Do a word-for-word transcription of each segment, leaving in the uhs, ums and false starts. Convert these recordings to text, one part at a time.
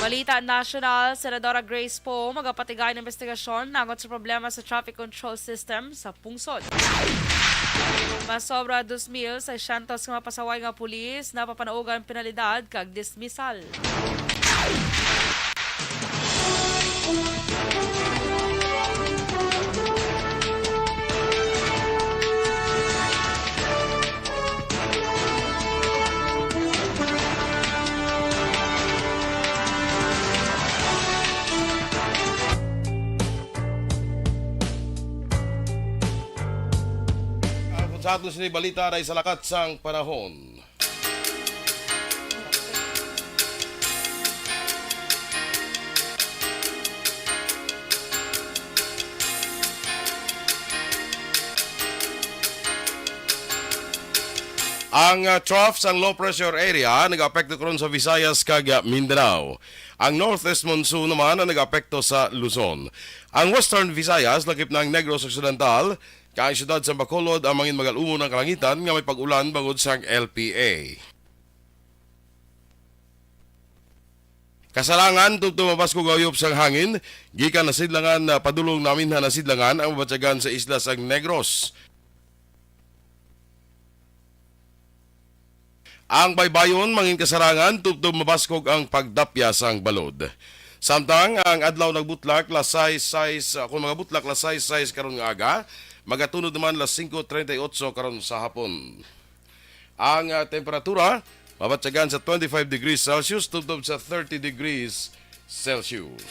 Balita nasyonal, Senadora Grace Poe magapatigay ng investigasyon nagot sa problema sa traffic control system sa pungsod. Masobra dos mil seiscientos nga mga pasaway nga pulis napapanaugan penalidad kag dismissal. Ang sa aton sini balita na isalakat sang panahon. Ang, ah, trough sang low pressure area nag-apekto karon sa Visayas kag, ah, Mindanao. Ang northeast monsoon naman ang nag-apekto sa Luzon. Ang Western Visayas, lakip na ang Negros Occidental, kag ang siyudad sa Bacolod ang mangin magal-umon ang kalangitan nga may pag-ulan bangod sang L P A. Kasarangan, tubtob mabaskog ang uyop sang hangin gikan nasidlangan, ah, padulong namin ha nasidlangan ang mabatyagan sa isla sang Negros. Ang baybayon mangin kasarangan tubtob mabaskog ang pagdapya sang balod. Samtang ang adlaw nagbutlak las sais sais, ah, kung magabutlak las sais sais karon nga aga, magatunod naman las singko treinta y ocho karon sa hapon. Ang, ah, temperatura mabatyagan sa twenty-five degrees Celsius tubtob sa thirty degrees Celsius.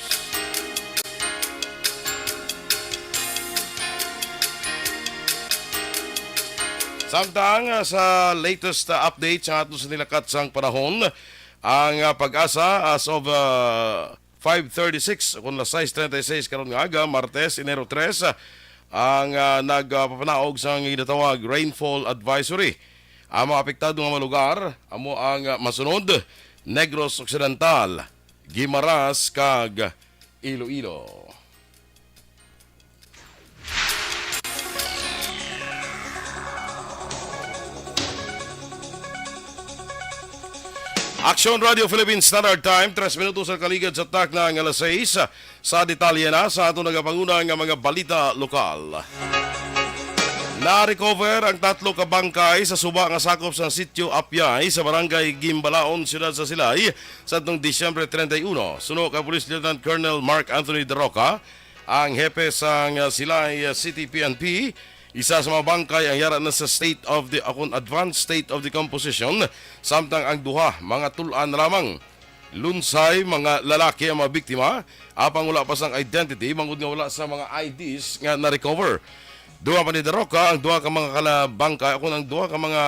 Samtang, ah, sa latest, ah, update sa aton sa nilakat sang panahon, ang, ah, PAGASA as of, ah, five thirty-six, kun las sais treinta y seis karon nga aga, Martes, Enero tres, ang, ah, nagpapanaog sang ginatawag rainfall advisory. Ang mga apektado nga mga lugar amo ang, ah, masunod: Negros Occidental, Guimaras, kag Iloilo. Aksyon Radio Philippine Standard Time, tres minutos ang kaligad sa takna nga alas sais. Sa detalye na sa aton nagapanguna nga mga balita lokal. Na-recover ang tatlo ka bangkay sa suba nga sakop sa Sitio Apyay sa Barangay Gimbalaon, Siyudad sa Silay, sadtong Disyembre treinta y uno. Suno kay Police Lieutenant Colonel Mark Anthony Daroca, ang hepe sang, ah, Silay, ah, City P N P, isa sa mga bangkay ang yara na sa state of the, akon, advanced state of decomposition, samtang ang duha mga tul-an na lamang. Lunsay mga lalaki ang mga biktima, apang wala pa sang identity bangod nga wala sa mga I Ds nga na-recover. Duha pa ni Daroca ang duha ka mga kala-, bangkay, akon, ang duha ka mga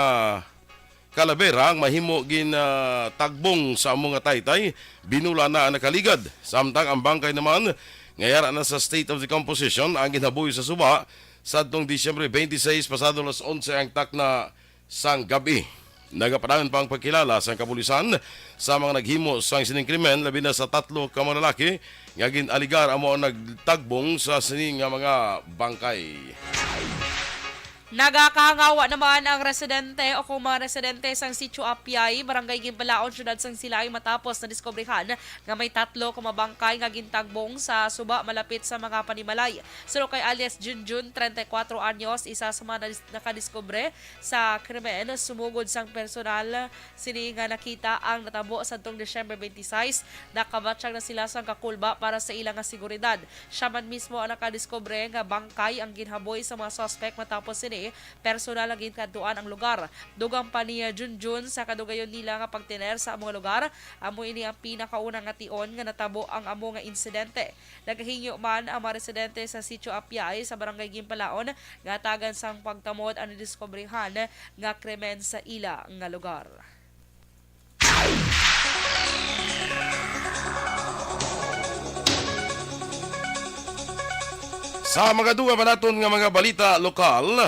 kalabera ang mahimo gin, ah, tagbong sa amo nga taytay, binula na ang nakaligad. Samtang ang bangkay naman nga yara na sa state of decomposition ang ginhaboy sa suba sadtong Disyembre twenty-six, pasado las onse ang takna sang gab-i. Nagapadayon pa ang pagkilala sang kapulisan sa mga naghimo sang sining krimen, labi na sa tatlo ka mga lalaki nga gin-alegar amo ang nagtagbong sa sini nga mga bangkay. Nagakahangawa naman ang residente o kung mga residente sang Sitio Apyay, Barangay Gimbalaon, Siyudad sang Silay, matapos nadiskubrihan nga may tatlo ka mga bangkay nga gintagbong sa suba malapit sa mga panimalay. Suno kay alias Junjun, treinta y cuatro anyos, isa sa mga nadis-, nakadiskubre sa krimen, sumugod sang personal sini nga nakita ang natabo sadtong Disyembre twenty-six, nakabatyag na sila sang kakulba para sa ila nga seguridad. Sia man mismo ang nakadiskubre nga bangkay ang ginhaboy sa mga suspek. Matapos sini, personal nga ginkadtuan ang lugar. Dugang pa ni Junjun, sa kadugayon nila nga pagtener sa amo nga lugar, amo ini ang pinakauna nga tion nga natabo ang amo nga insidente. Nagahingyo man ang mga residente sa Sitio Apyay sa Barangay Gimbalaon nga hatagan sang pagtamod ang nadiskubrihan nga krimen sa ila nga lugar. Sa mga dugang pa naton nga mga balita lokal,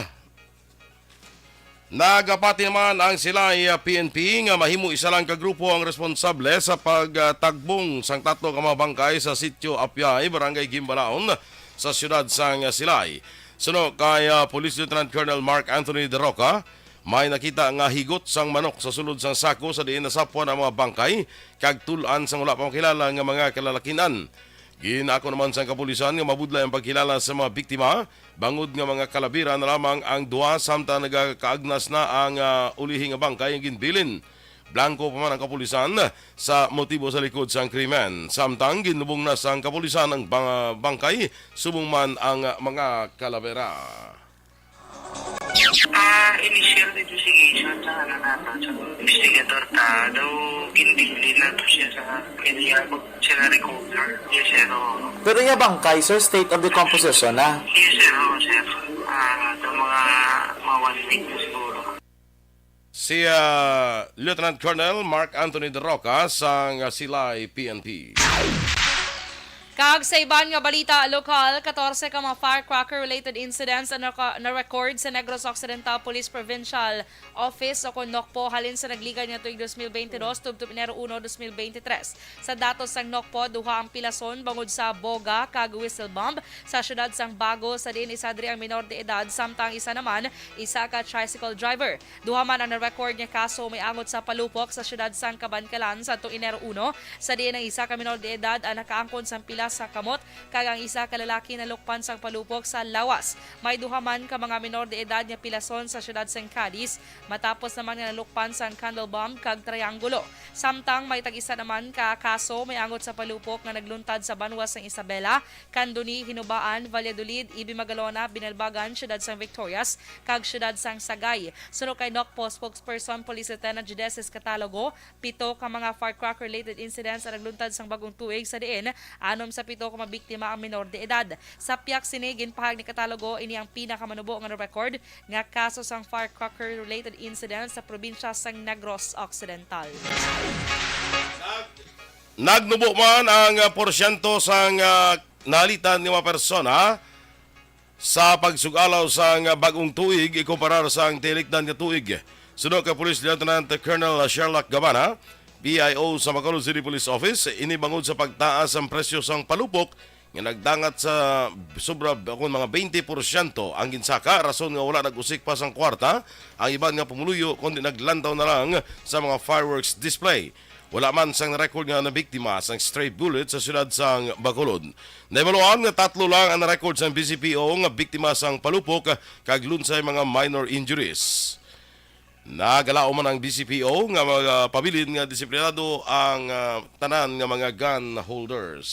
nagapati naman ang Silay, ah, P N P nga mahimo isa lang ka grupo ang responsable sa pagtagbong sang tatlo ka mga bangkay sa Sitio Apyay, Barangay Gimbalaon, sa siyudad sang Silay. Suno kay, ah, Police Lieutenant Colonel Mark Anthony Daroca, May nakita nga higot sang manok sa sulod sang sako sa diin nasapwan ang mga bangkay kag tul-an sang wala pa makilala nga mga kalalakin-an. Ginako naman sang kapulisan nga mabudlay ang pagkilala sa mga biktima, bangod nga mga kalabira na lamang ang duha samtang nagakaagnas na ang, ah, ulihi nga bangkay ang ginbilin. Blanco pa man ang kapulisan sa motibo sa likod sang krimen. Samtang ginlubong na sang kapulisan ang bang-, bangkay, subong man ang mga kalabera. Ah, initial investigation sa ano nato, sa investigator ta, daw ginbilin nato siya sa kanya, siya na-recover. Yes, sir, oo. Pero yung bangkay, sir, state of decomposition na? Yes, sir, oo, sir. Ah, sa mga, mga one week na siguro. Si, ah, Lieutenant Colonel Mark Anthony De Roca sang, ah, Silay P N P. Kag sa iban nga balita lokal, katorse ka mga firecracker-related incidents ang naka-, na-record sa Negros Occidental Police Provincial Office o kon NOCPO halin sa nagligad nga tuig dos mil bente dos tubtob Enero uno, dos mil bente tres. Sa datos sang NOCPO, duha ang pilason bangod sa boga kag whistle bomb sa siyudad sang Bago, sa diin isa diri ang minor de edad, samtang isa naman, isa ka tricycle driver. Duha man ang na-record nga kaso may angot sa palupok sa siyudad sang Kabankalan sa tuong Enero uno, sa diin ang isa ka minor de edad ang nakaangkon sang pilas sa kamot, kag ang isa ka lalaki nalukpan sang palupok sa lawas. May duha man ka mga minor de edad nga pilason sa siyudad sang Cadiz, matapos naman nga nalukpan sang candle bomb kag triangulo. Samtang may tag-isa naman ka kaso may angot sa palupok nga nagluntad sa banwa sang Isabela, Candoni, Hinubaan, Valladolid, Ibi Magalona, Binalbagan, siyudad sang Victorias, kag siyudad sang Sagay. Suno kay NOCPO spokesperson Police Lieutenant Judesis Catalogo, pito ka mga firecracker-related incidents ang nagluntad sang bag-ong tuig, sa diin anom sa pito ka mga biktima ang minor de edad. Sa pihak sini, ginpahayag ni Catalogo ini ang pinakamanubo nga record nga kaso sang firecracker-related incident sa probinsya sang Negros Occidental. Nagnubo man ang, ah, porsyento sang, ah, nalitan nga mga persona sa pagsug-alaw sang bag-ong tuig ikumparar sang tinikdan nga tuig. Suno kay Police Lieutenant Colonel Sherlock Gabana, P I O sa Bacolod City Police Office, ini bangod sa pagtaas sang presyo sang palupok nga nagdangat sa sobra kon mga twenty porsyento ang ginsaka, rason nga wala nag-usik pa sang kwarta ang iban nga pumuluyo, kundi naglantaw na lang sa mga fireworks display. Wala man sang na-record nga nabiktima sang stray bullet sa siyudad sang Bacolod. Nahibaluan nga tatlo lang ang na-record sang B C P O nga biktima sang palupok kag lunsay mga minor injuries. Nagalaom man ang B C P O nga magapabilin nga disiplinado ang, ah, tanan nga mga gun holders.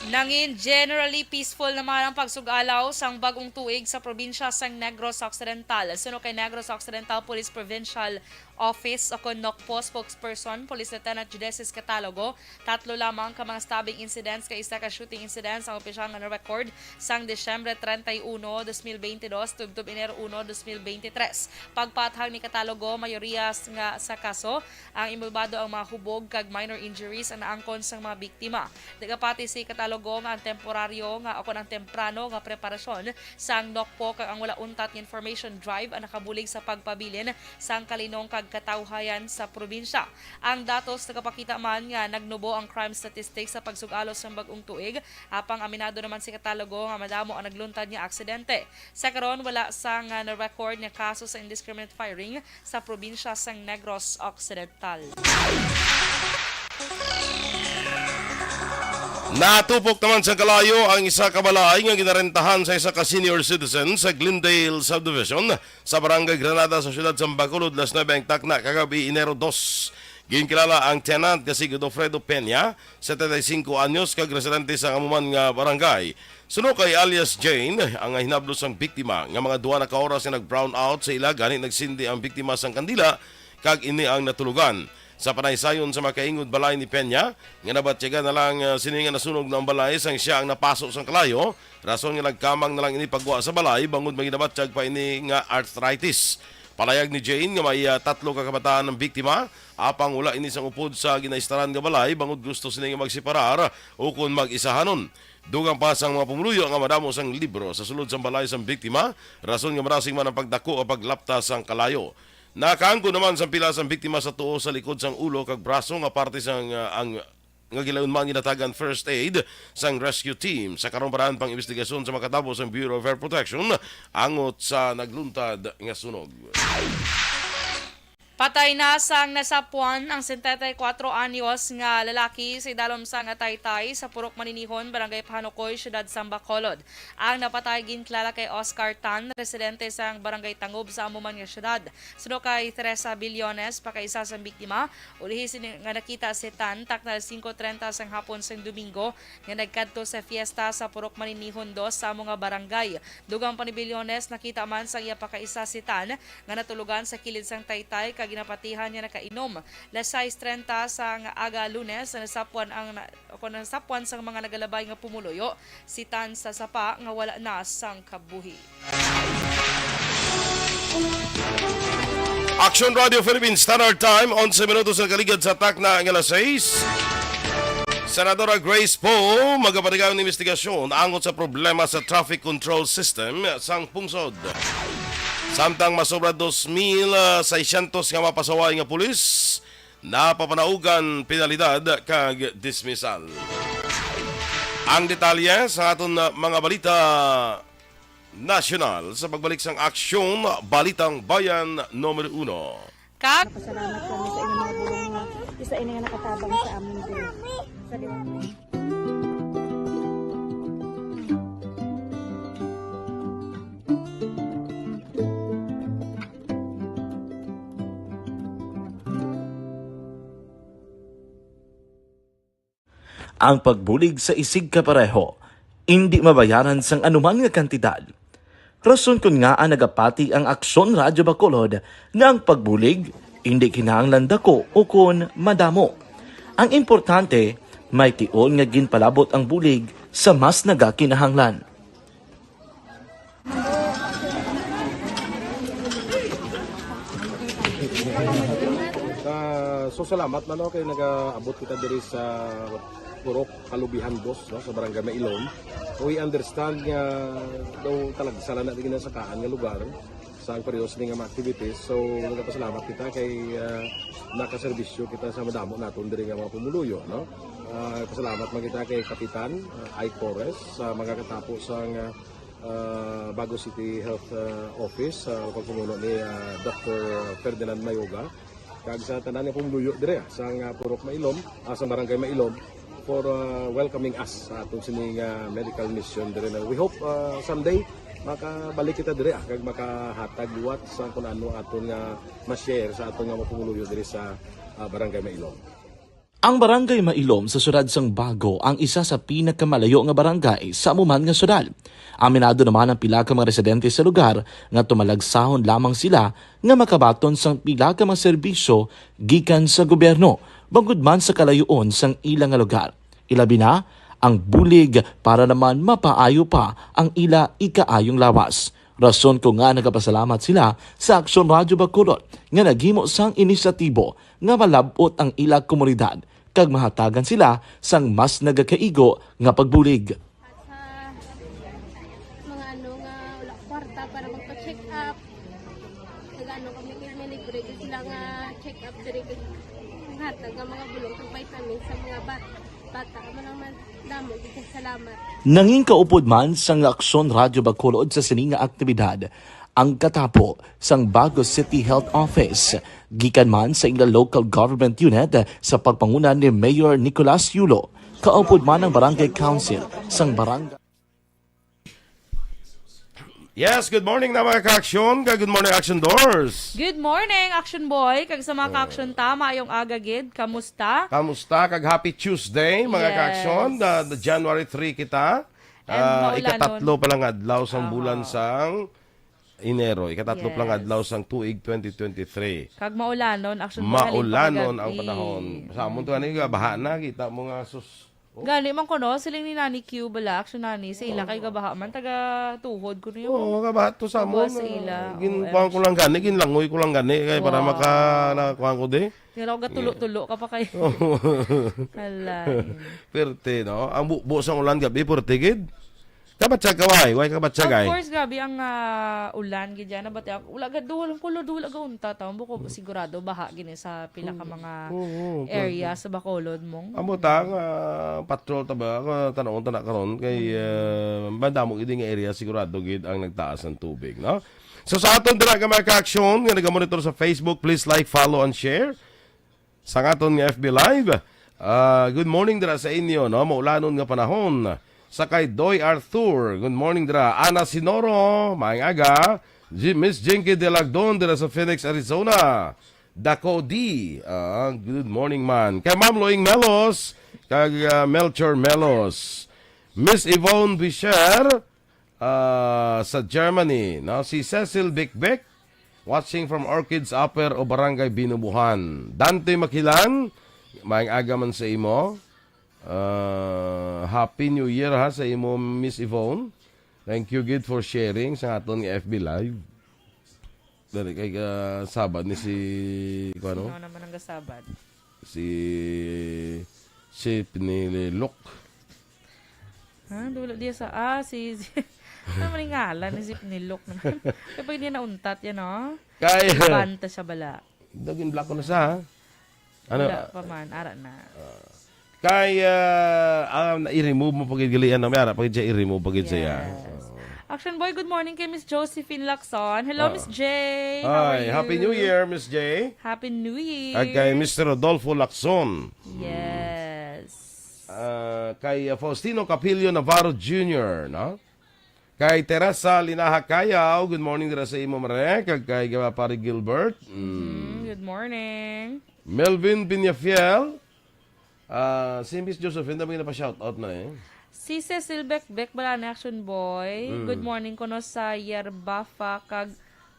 Nangin generally peaceful naman ang pagsugalaw sang bag-ong tuig sa probinsya sang Negros Occidental. Suno kay Negros Occidental Police Provincial Office o kon NOCPO spokesperson, Police Lieutenant Judesis Catalogo, tatlo lamang ka mga stabbing incidents kag isa ka shooting incidents ang opisyal nga na-record sang Disyembre treinta y uno, dos mil veintidós, tubtob Enero uno, dos mil veintitrés. Pagpaathag ni Catalogo, mayoriya s-, nga sa kaso, ang inbolbado ang mga hubog kag minor injuries ang naangkon sang mga biktima. Nagapati si Catalogo nga ang temporaryo nga o kon ang temprano nga preparasyon sang NOCPO kag ang wala untat nga information drive ang nakabulig sa pagpabilin sang kalinong kag katawhayan sa probinsya. Ang datos nagapakita man nga nagnubo ang crime statistics sa pagsug-alos sang bag-ong tuig, apang aminado naman si Catalogo nga madamo ang nagluntad nga aksidente. Sa karon, wala sang, ah, na-record nga kaso sa indiscriminate firing sa probinsya sang Negros Occidental. Natupok naman sa kalayo ang isa ka balay nga ginarentahan sa isa ka senior citizen sa Glendale Subdivision sa Barangay Granada sa siyudad sa Bacolod, las nuebe ang takna kagab-i, Enero dos. Ginkilala ang tenant nga si Godofredo Peña, setenta y cinco anyos, kag residente sa amo man nga barangay. Suno kay alias Jane, ang hinablos sang biktima nga mga duha na ka oras nga nag-brown out sa ila, gani nagsindi ang biktima sang kandila kag ini ang natulugan. Sa panaysayon sa makaingod balay ni Peña, nga nabatyagan na lang, ah, sini nga nasunog na ang balay sang siya ang napaso sang kalayo, rason nga nagkamang na lang ini pagwa sa balay bangod may ginabatyag pa ini nga arthritis. Palayag ni Jane nga may, ah, tatlo ka kabataan ang biktima, apang wala ini sang upod sa ginaistaran nga balay bangod gusto sini nga magseparar ukon mag-isahanon. Dugang pa sang mga pumuluyo nga madamo sang libro sa sulod sang balay sang biktima, rason nga marasing man ang pagdako o paglapta sang kalayo. Nakaangkon naman sang pilas ang biktima sa tuo, sa likod sang ulo kag braso nga parte sang, ah, ang nga gilayon man ginatagan first aid sang rescue team. Sa karong paraan pang imbestigasyon sa makatabo sang Bureau of Fire Protection angot sa nagluntad nga sunog. Patay na sang nasapwan ang setenta y kuatro anyos nga lalaki sa idalom sang Taytay sa Purok Maninihon, Barangay Pahanukoy, Siyudad sang Bacolod. Ang napatay ginkilala kay Oscar Tan, residente sang Barangay Tangob sa amo man nga siyudad. Suno kay Teresa Billones, pakaisa sang biktima, ulihi sini nga nakita si Tan, takna alas singko trenta sang hapon sang Domingo, nga nagkadto sa fiesta sa Purok Maninihon dos sa amo nga barangay. Dugang pa ni Billones, nakita man sang iya pakaisa si Tan nga natulugan sa kilid sang Taytay kag ginapatihan nga nakainom. Las sais trenta sang aga Lunes, nasapwan ang na-, o kon nasapwan sang mga nagalabay nga pumuluyo si Tan sa sapa nga wala na sang kabuhi. Action Radio Philippines Standard Time, onse minutos ang kaligad sa takna nga alas sais. Senadora Grace Poe magapatigayong investigasyon angot sa problema sa traffic control system sang pungsod. Samtang masobra dos mil seiscientos nga mga pasaway nga pulis napapanaugan penalidad kag dismissal. Ang detalye sa aton, uh, mga balita nasyonal sa pagbalik sang Aksyon Balitang Bayan Numero Uno. Kag Pasalamat kami sa inyong mga bulong nga isa ini nga nakatabang sa amin din. Sa liwanag. Ang pagbulig sa isigkapareho indi mabayaran sang anuman nga kantidad. Rason kon ngaa nagapati ang Aksyon Radyo Bacolod nga ang pagbulig indi kinahanglan dako ukon madamo. Ang importante, may tion nga ginpalabot ang bulig sa mas nagakinahanglan. Ah, so salamat na, no, kay nagaabot kita diri sa Purok Kalubihan dos, no, sa Barangay Mailom. We understand nga daw talagsa na diri na sa kaan nga lugar sa ang periodo sini nga mga activities. So nagapasalamat kita kay, ah, nakaserbisyo kita sa madamo naton diri nga mga pumuluyo, no. Ah, pasalamat man kita kay Kapitan, ah, Ike Torres sa mga katapo sang, ah, ah, Bago City Health, ah, Office, ah, pagpamuno ni, ah, Doctor Ferdinand Mayoga, kag sa tanan nga pumuluyo dire, ah, sang, ah, Purok Mailom, ah, sa Barangay Mailom, for, ah, welcoming us sa aton sini nga medical mission dire na we hope, ah, someday makabalik kita dire, ah, kag makahatag liwat sa kung ano aton nga ma-share sa aton nga mga pumuluyo dire sa, ah, Barangay Mailom. Ang Barangay Mailom sa siyudad sang Bago ang isa sa pinakamalayo nga barangay sa amo man nga siyudad. Aminado naman ang pila ka mga residente sa lugar nga tumalagsahon lamang sila nga makabaton sang pila ka mga serbisyo gikan sa gobyerno, bangod man sa kalayoon sang ila nga lugar. Ilabi na ang bulig para naman mapaayo pa ang ila ikaayong lawas. Rason ko nga nagapasalamat sila sa Aksyon Radyo Bacolod nga naghimo sang inisyatibo nga malab-ot ang ila komunidad kag mahatagan sila sang mas nagakaigo nga pagbulig. At sa mga ano nga wala kwarta para magpa-check up, nag-ano kami, may libre gyud sila nga check up diri, kag hatag nga mga bulong kag vitamin sa mga bat-, bata. Amo lang man, damo gyud kay salamat. Nangin kaupod man sang Aksyon Radyo Bacolod sa sini nga aktibidad ang katapo sang Bago City Health Office, gikan man sa ila local government unit sa pagpanguna ni Mayor Nicolas Yulo. Kaupod man ang Barangay Council sang barangay. Yes, good morning na, mga ka-aksyon. Good morning, Action Doors. Good morning, Action Boy. Kag sa mga ka-aksyon ta, maayong aga gid. Kamusta? Kamusta? Kag happy Tuesday, mga Yes. ka-aksyon. The, the January three kita. And Ah, maulanon. Ikatatlo pa lang adlaw sang Aha. bulan sang Enero. Ikatatlo pa lang Yes. adlaw sang tuig twenty twenty-three. Kag maulanon, Action Boy, halin pa Maulanon ang kagabi. panahon. Sa amon to, ano, baha na, kita mo nga, sus. Oh. Gani man ko, no? Siling ni Nani Q bala, Action Nani, sa ila kay gabaha man, taga tuhod ko niyo. Oo, gabaha to sa Gabaha amon, sa ah, ila. gin-, Oo, kuwan ko lang gani, ginlangoy ko lang gani, kay para Wow. maka-, na, kuwan ko di. Nga ako gatulo-tulo ka pa kay Oo. Hala. Perte, no? Ang bu-, buos ang ulan gabi, perte gid. Kabatsag ka, way. Way kabatsag, Of ay. course, grabe ang, ah, ulan, gid yan. Nabati ako. Wala ga, duwal ang kulod, wala ga unta, tawon. Buko, sigurado, baha, gini sa pila ka mga Oo, oo, area sa Bacolod mong. Amo ta, nga patrol ta ba? Nga tanawon ta na karon kay, ah, madamo gid nga area, sigurado gid ang nagtaas ng tubig, no? So, sa aton dira nga mga ka-aksyon nga nagamonitor sa Facebook, please like, follow, and share. Sa aton nga F B Live, ah, good morning dira sa inyo, no? Maulanon nga panahon. Sa kay Doy Arthur, good morning dira. Ana Sinoro, maayong aga. Ji-, Miss Jinky Delagdon dira sa Phoenix, Arizona. Dako D, ah, good morning man. Kay Ma'am Loing Melos, kag, ah, Melchor Melos. Miss Yvonne Fisher, ah, sa Germany, no? Si Cecil Bikbik, watching from Orchids Upper o Barangay Binubuhan. Dante Makilan, maayong aga man sa imo. Ah, Happy New Year, ha, sa imo, Miss Yvonne. Thank you gid for sharing sa aton nga F B Live. Dali kay, ah, sabad ni si, kuwan, no? Sino naman ang gasabad? Si Sip ni Lok. Ha? Dulo diya sa, ah, si, si, ano man yung ngalan ni Sip ni Lok naman? Kaya pag hindi nauntat yan, oh. Kay, Banta siya bala. Dagin black ko na sa, ha? Ano? Wala pa man, ara na. Kay, ah, ah, i-remove mo pagid gali, ano, may ara pagid siya, i-remove pagid siya. Yes. Oo. Action Boy, good morning kay Miss Josephine Lacson. Hello, Ah. Miss J. How are Hi, Happy New you? Year, Miss J. Happy New Year. At kay Mister Rodolfo Lacson. Yes. Ah, kay, ah, Faustino Capillo Navarro Junior, no? Kay Teresa Linaha Cayaw, good morning dira sa imo, Mare. Kag kay, ah, Pare Gilbert. Mm. Mm, good morning. Melvin Peñafiel. Ah, si Miss Josephine, dami na pa-shoutout na eh. Si Cecil Bekbek, bala na Action Boy. Mm. Good morning kuno sa Yerbafa kag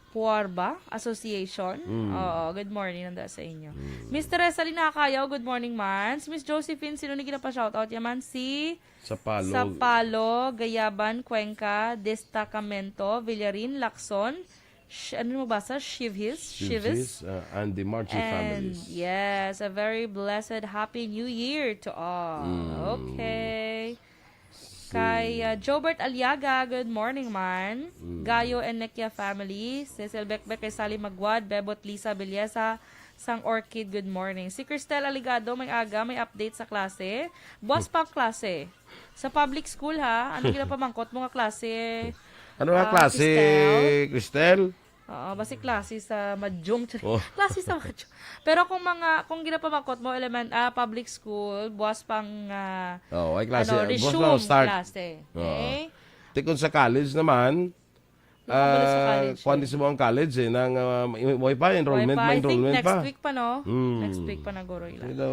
Puarba Association. Mm. Oo, good morning nanda sa inyo. Mm. Miss Teresa Linaha Cayaw, good morning man. Si Miss Josephine, sino ni ginapa-shoutout? Yaman si Sapalo. Sapalo, Gayaban, Cuenca, Destacamento, Villarin, Lacson, Sh-, ano mo basa? Shivhis? Shivhis? Shivhis, uh, and the Marchi And, families. yes, a very blessed Happy New Year to all. Mm. Okay. Si Kay, uh, Jobert Aliaga, good morning man. Mm. Gayo and Nekia family. Cecil Bekbek kay Sally Magwad, Bebot Lisa Belleza, sang Orchid, good morning. Si Cristel Aligado, may aga, may update sa klase. Buwas pa ang klase. Sa public school, ha? Ano ginapamangkot mo nga klase? Ano nga Ah, klase, Cristel? Cristel? Oo, basi klase sa Majung. Oh. Klase sa Majung. Pero kung mga, kung ginapamangkot mo, element, ah, public school, buwas pang, ah, Oh, ay klase. ano, Buwas resume pa ang start. klase. Oo. Okay? Ti kung sa college naman, Nakabalik sa ah, college, kuwan eh. di sa mga college, eh, nang, ah, may, may pa, enrollment, May pa. may I think enrollment next pa. week pa, no? Hmm. Next week pa na, guro, ila. Pero,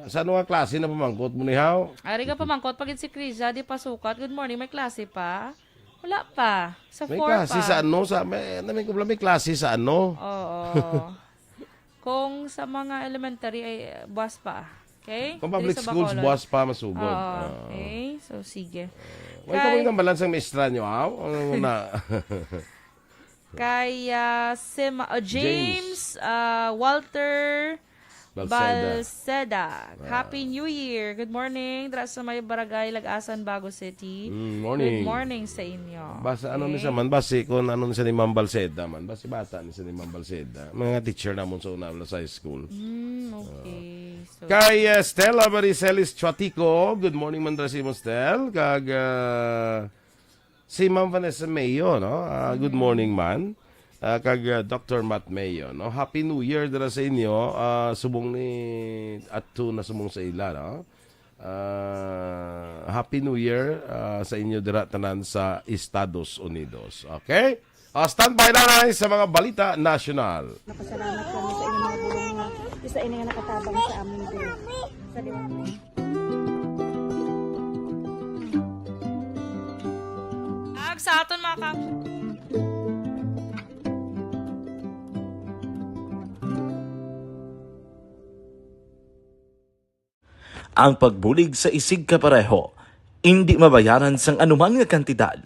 sa ano nga klase na pamangkot mo ni Haw? Ari ka pamangkot, pagid si Krisa, di pa sukat. Good morning, may klase pa? Wala pa. Sa May four klase pa. sa ano? Sa, may, namin ko pala, may klase sa ano? Oo. Kung sa mga elementary ay, eh, buwas pa. Okay? Kung Diri public sa schools, Bacolod. buwas pa masugod. Oo, Ah. okay. So, sige. Wala Kay ka pong tambalan sang maestra nyo, aw? Ang una. Kay, ah, Sema-, oh, James. James, ah, Walter Balseda. Balseda. Ah. Happy New Year. Good morning. Dira sa may barangay Lagasan, Bago City. Mm, morning. Good morning sa inyo. Basta ano ni Okay. sa man, basi kung ano ni sa ni Ma'am Balseda man. Basi bata ni sa ni Ma'am Balseda. Mga teacher namon sa una, wala sa high school. Mm, okay. So, Kay, uh, Stella Maricelis Chuatico, good morning man dira sa imo, Stel. Kag, uh, si Ma'am Vanessa Mayo, no? Ah, good Mm. morning man. Ah, kag, uh, Doctor Matt Mayo, no? Happy New Year dira sa inyo. Ah, subong ni Atsu na subong sa ila, no? Ah, Happy New Year, ah, sa inyo dira tanan sa Estados Unidos. Okay? Ah, standby na na sa mga balita nasyonal. Napasalamat kami sa inyong mga bulong nga isa ini nga nakatabang sa amon diri. Sa liwanag. Ag sa aton mga ka- Ang pagbulig sa isigkapareho indi mabayaran sang anuman nga kantidad.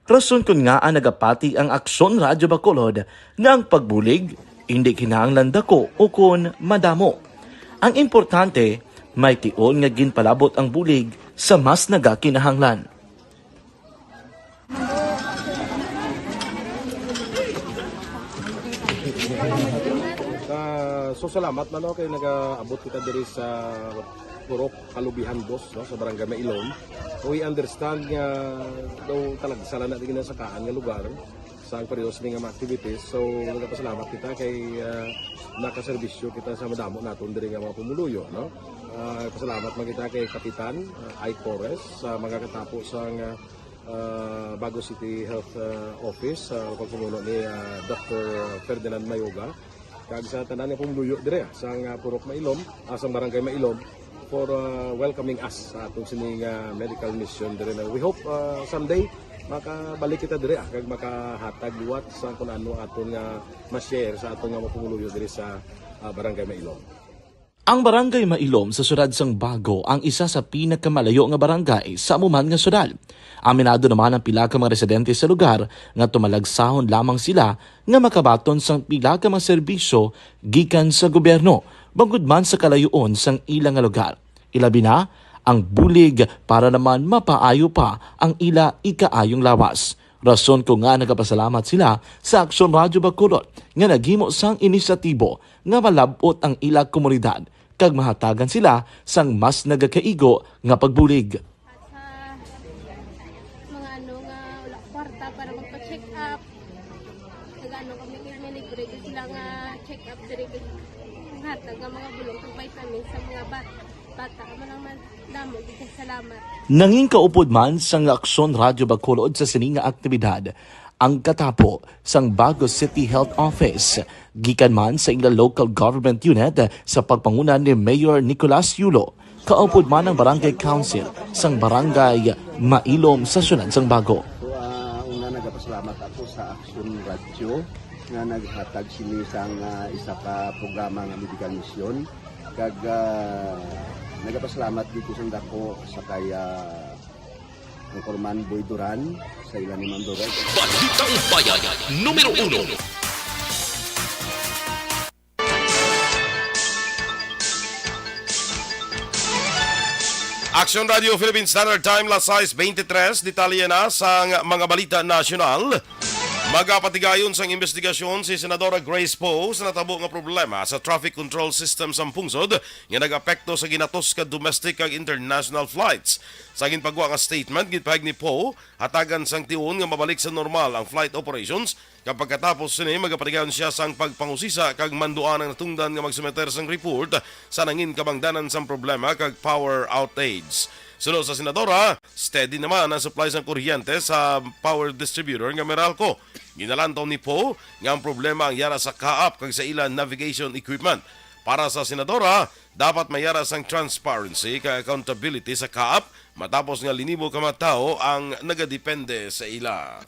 Rason kon ngaa nagapati ang Aksyon Radyo Bacolod nga ang pagbulig indi kinahanglan dako ukon madamo. Ang importante, may tion nga ginpalabot ang bulig sa mas nagakinahanglan. So, salamat man, no, kay nagaabot kita diri sa Purok Kalubihan, boss, no, sa Barangay Mailom. We understand nga daw talagsa lang na di ginasakaan nga lugar sa ang pareho sini nga mga activities. So, nagapasalamat kita kay, ah, nakaserbisyo kita sa madamo naton diri nga mga pumuluyo, no? Ah, pasalamat man kita kay Kapitan, ah, Ike Torres, sa mga katapo sa nga, ah, Bago City Health, ah, Office, sa pagpamuno ni, ah, Doctor Ferdinand Mayoga. Kag sa tanan nga pumuluyo diri, ah, sang, ah, Purok Mailom, ah, sang Barangay Mailom, for, ah, welcoming us sa atong sini nga medical mission diri na. We hope, ah, someday makabalik kita diri, ah, kag makahatag liwat sa kung ano aton nga ma-share sa aton nga mga pumuluyo diri sa, ah, Barangay Mailom. Ang Barangay Mailom sa siyudad sang Bago ang isa sa pinakamalayo nga barangay sa amo man nga siyudad. Aminado naman ang pila ka mga residente sa lugar nga tumalagsahon lamang sila nga makabaton sang pila ka mga serbisyo gikan sa gobyerno, bangod man sa kalayoon sang ila nga lugar. Ilabi na ang bulig para naman mapaayo pa ang ila ikaayong lawas. Rason ko nga nagapasalamat sila sa Aksyon Radyo Bacolod nga naghimo sang inisyatibo nga malab-ot ang ila komunidad kag mahatagan sila sang mas nagakaigo nga pagbulig. At sa mga ano nga wala kwarta para magpa-check up, nag-ano kami, kay may libre gyud sila nga check up diri, kay hatag nga mga bulong kag vitamins sa mga bat-, bata. Amo lang man, damo gyud kay salamat. Nangin kaupod man sang Aksyon Radyo Bacolod sa sini nga aktibidad ang katapo sang Bago City Health Office, gikan man sa ila local government unit sa pagpanguna ni Mayor Nicolas Yulo, kaupod man ang Barangay Council sang Barangay Mailom sa siyudad sang Bago. So, ah, una, nagapasalamat ako sa Action Radio nga naghatag sini sang, ah, isa ka programa nga medical mission. Kag, ah, nagapasalamat dito sa dako sa kay, ah, Anchorman Boy Duran, sa ila ni Ma'am Dorothy. Balitang Bayan, numero uno. Aksyon Radio Philippine Standard Time, las sais beintitres. Detalye na sang mga balita nasyonal. Magapatigayon sang investigasyon si Senadora Grace Poe sa natabo nga problema sa traffic control system sa pungsod nga nag-apekto sa ginatos ka domestic kag international flights. Sa ginpagwa nga statement, ginpahayag ni Poe, hatagan sang tion nga mabalik sa normal ang flight operations, kag pagkatapos sini, magapatigayon siya sang pagpangusisa kag manduan ang natungdan nga magsumeter sang report sa nangin kabangdanan sang problema kag power outage. Suno sa senadora, steady naman ang supply sang kuryente sa power distributor nga Meralco. Ginalantaw ni Poe nga ang problema ang yara sa kaap kag sa ila navigation equipment. Para sa senadora, dapat may yara sang transparency kag accountability sa kaap matapos nga linibo ka mga tawo ang nagadepende sa ila.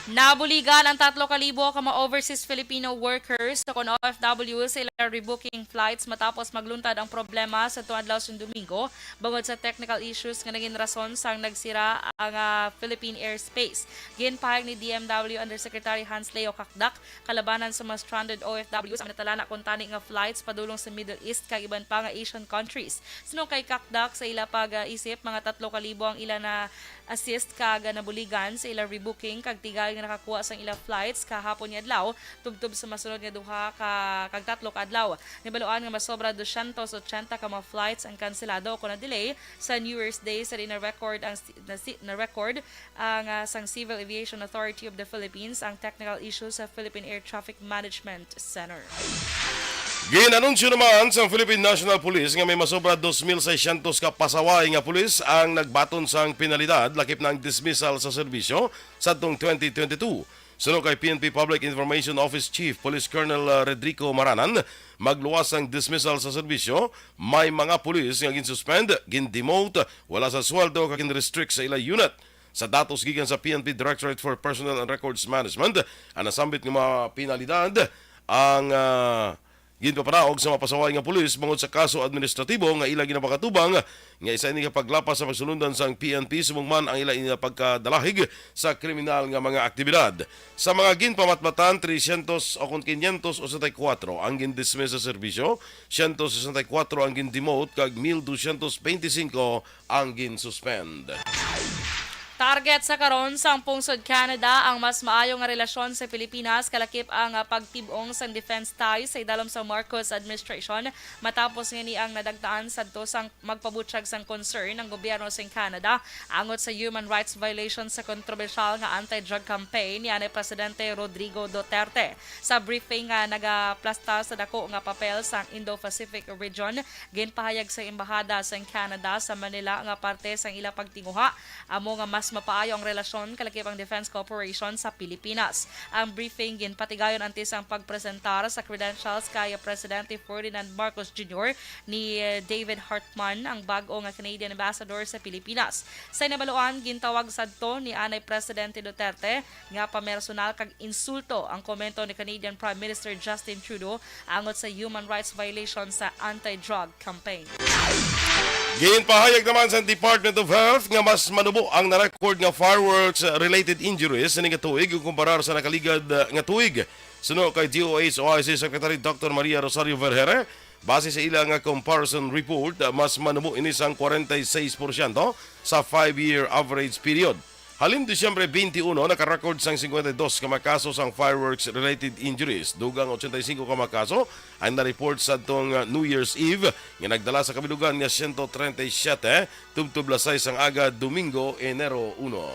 Nabuligan ang tatlo ka libo ka mga overseas Filipino workers o kon O F W sa ila rebooking flights matapos magluntad ang problema sa tuadlaw sa Domingo bangod sa technical issues nga nangin rason sang nagsira ang, ah, Philippine airspace. Ginpahayag ni D M W Undersecretary Hans Leo Cacdac, kalabanan sa mga stranded O F Ws ang natalana kuntani nga flights padulong sa Middle East kag iban pa nga Asian countries. Suno kay Cacdac, sa ila pag-isip, mga tatlo ka libo ang ila na-assist kag nabuligan sa ila rebooking kag tigayon nga nakakuha sang ila flights kahapon nga adlaw, tubtob sa masunod nga duha ka kag tatlo ka adlaw. Nabaluan nga masobra dosyentos otsenta ka mga flights ang kanselado o kon na-delay sa New Year's Day, sa di na-record ang si-, na si-, na-record ang, ah, sang Civil Aviation Authority of the Philippines ang technical issue sa Philippine Air Traffic Management Center. Gin-anunsyo naman sang Philippine National Police nga may masobra dos mil seiscientos ka pasaway nga pulis ang nagbaton sang penalidad lakip na ang dismissal sa serbisyo sadtong twenty twenty-two. Suno kay P N P Public Information Office Chief Police Colonel, ah, Redrico Maranan, magluwas ang dismissal sa serbisyo, may mga pulis nga gin-suspend, gin-demote, wala sa sweldo kag gin-restrict sa ila unit. Sa datos gikan sa P N P Directorate for Personnel and Records Management, ang nasambit nga mga penalidad ang, ah, ginpapanaog sa mga pasaway nga pulis bangod sa kaso administratibo nga ila ginapakatubang, nga isa ini ka paglapas sa pagsulundan sang P N P subong man ang ila ini pagkadalahig sa kriminal nga mga aktibidad. Sa mga ginpamatbatan, trescientos o kon quinientos ochenta y cuatro ang gindismiss sa serbisyo, ciento sesenta y cuatro ang gindemote, kag mil doscientos veinticinco ang ginsuspend. Target sa karon sang pungsod Canada ang mas maayo nga relasyon sa Pilipinas, kalakip ang, ah, pagtib-ong sang defense ties sa idalom sa Marcos administration, matapos ngani ang nadagtaan sadto sang magpabutyag sang concern ang gobyerno sang Canada angot sa human rights violation sa kontrobersyal nga anti-drug campaign ni anay Presidente Rodrigo Duterte. Sa briefing nga nagaplastar sa dako nga papel sang Indo-Pacific region, ginpahayag sa Embahada sang Canada sa Manila nga parte sang ila pagtinguha amo nga mas mapaayo ang relasyon kalakip ang defense cooperation sa Pilipinas. Ang briefing ginpatigayon antes ang pagpresentar sa credentials kay Presidente Ferdinand Marcos Junior ni, eh, David Hartman, ang bag-o nga Canadian ambassador sa Pilipinas. Sa nabaluan, gintawag sadto ni anay Presidente Duterte nga pamersonal kag insulto ang komento ni Canadian Prime Minister Justin Trudeau angot sa human rights violation sa anti-drug campaign. Ginpahayag naman sa Department of Health nga mas manubo ang na-record nga fireworks-related injuries ini nga tuig kung kumparar sa nakaligad, uh, nga tuig. Suno kay D O H O I C Secretary Doctor Maria Rosario Vergeire, base sa ila nga comparison report, uh, mas manubo ini sang forty-six percent sa five-year average period. Halin Disyembre twenty-one, naka-record sang fifty-two ka mga kaso sang fireworks-related injuries. Dugang eighty-five ka mga kaso ang na-report sadtong, uh, New Year's Eve, nga nagdala sa kabilugan nga one hundred thirty-seven, tubtob alas sais sang aga, Domingo, Enero uno.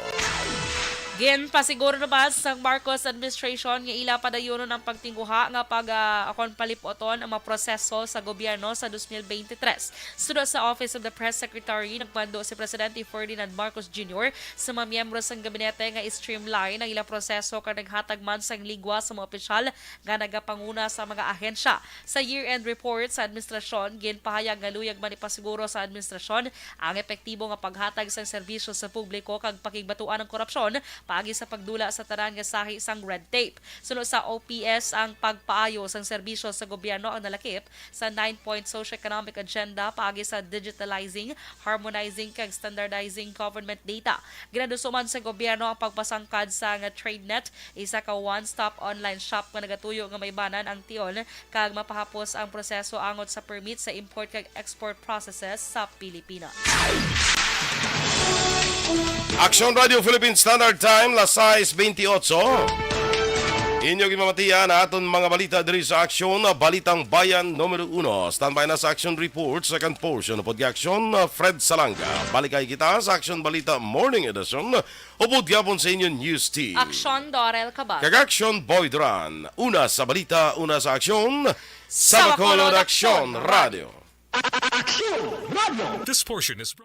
Ginpasiguro naman sang Marcos administration nga ila padayunon ang pagtinguha nga pag, ah, akon palip-oton ang mga proseso sa gobyerno sa twenty twenty-three. Suno sa Office of the Press Secretary, nagmando si Presidente Ferdinand Marcos Junior sa mga miyembro sang gabinete nga i-streamline ang ilang proseso kag naghatag man sang ligwa sa mga opisyal nga nagapanguna sa mga ahensya. Sa year-end report sa administrasyon, ginpahayag nga luyag man ipasiguro sa administrasyon ang epektibo nga paghatag sang serbisyo sa publiko kag pakigbatuan ang korupsyon paagi sa pagdula sa tanan nga sahi sang red tape. Suno sa O P S, ang pagpaayo sang serbisyo sa gobyerno ang nalakip sa nine-point socio-economic agenda paagi sa digitalizing, harmonizing, kag standardizing government data. Ginaduso man sa gobyerno ang pagpasangkad sang TradeNet, isa ka one-stop online shop nga nagatuyo nga maibanan ang tion kag mapahapos ang proseso angot sa permit sa import kag export processes sa Pilipinas. Aksyon Radio Philippine Standard Time, las sais bentiocho. Inyo ginpamatian ang aton mga balita diri sa Aksyon, Balitang Bayan numero uno. Standby na sa Aksyon Report, second portion, upod kay Aksyon, Fred Salanga. Balik kay kita sa Aksyon Balita Morning Edition, upod gyapon sa inyo News Team. Aksyon, Dorel Cabal. Kag Aksyon, Boy Duran. Una sa balita, una sa aksyon, sa Bacolod Aksyon Radio. Aksyon Radio. This portion is